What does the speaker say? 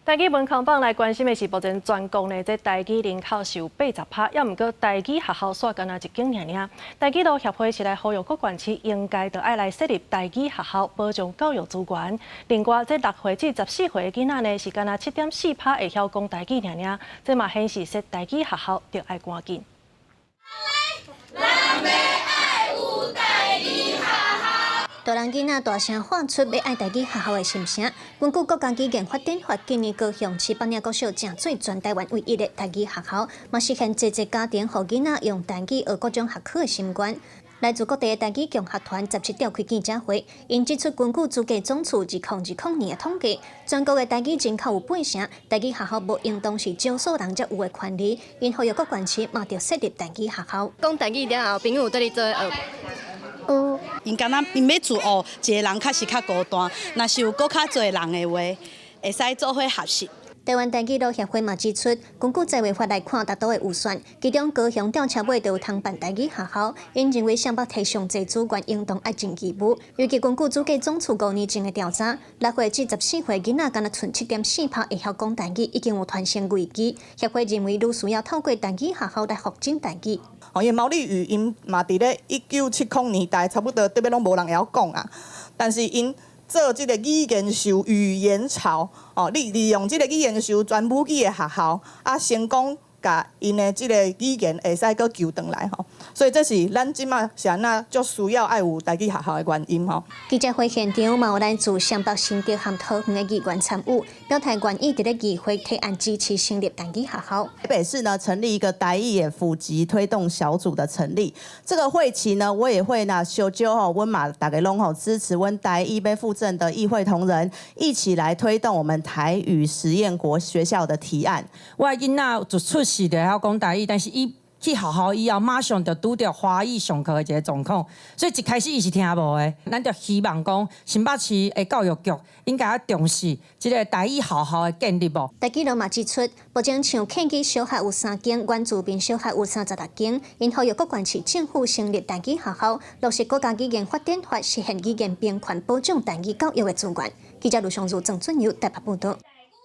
台語文康榜來關心的是，目前全國呢，這台語人口是有80趴，猶毋過台語學校煞干焦一間爾爾。台語路協會是來呼籲各縣市應該著愛來設立台語學校，保障教育資源。另外，這6歲至14歲的囡仔呢，是干焦7.4趴會曉講台語爾爾，這嘛顯示設台語學校著愛趕緊。咱欲愛有台語學校。大人囡仔大聲喊出欲愛台語學校的心聲。根據國家語言發展法，今年高雄市北嶺國小成做全台灣唯一的台語學校，嘛實現濟濟家庭予囡仔用台語學各種學科的心願。來自各地的台語共學團17召開記者會，𪜶指出根據主計總處2020年的統計，全國的台語人口有八成，台語學校無應當是少數人才有的權利。𪜶呼籲各縣市嘛著設立台語學校。講台語了後，朋友綴你做伙學。有。𪜶感覺𪜶欲自學一个人確實較孤單，若是有閣較濟人的話，會使做伙學習。台灣台語路協會嘛指出，根據在位法來看，達到的預算，其中高雄吊車尾就有通辦台語學校，𪜶認為雙北提上濟資源，應當愛盡義務。尤其根據主計總處5年前的調查，6歲至14歲囡仔，干焦賰7.4趴會曉講台語，已經有傳承危機。協會認為，愈需要透過台語學校來復振台語。哦，因為毛利語𪜶嘛佇咧1970年代，差不多特別攏無人會曉講啊，但是𪜶做這個語言受語言潮，哦，利利用這個語言受全母語的學校，啊，成功共𪜶的這個語言會使閣救轉來吼，所以這是咱這馬是按怎足需要愛有台語學校的原因吼。記者會現場嘛有來自雙北新竹和桃園的議員參與，表態願意佇咧議會提案支持成立台語學校。台北市呢成立一個台語普及推動小組的成立，這個會期呢，我也會呢相招吼，阮嘛逐家攏吼支持阮台語欲復振的議會同仁一起來推動我們台語實驗國學校的提案。我的囡仔自出世就會曉講台語，但是伊去學校以後，馬上就拄著華語上課的一个狀況，所以一開始伊是聽無的。咱就希望講新北市的教育局應該愛重視這个台語學校的建立無。台語路嘛指出，目前像客語小學有三間，原住民小學有36間，𪜶呼籲各縣市政府成立台語學校，落實國家語言發展法，實現語言平權，保障台語教育的資源。記者盧尚如、鄭俊友台北報道。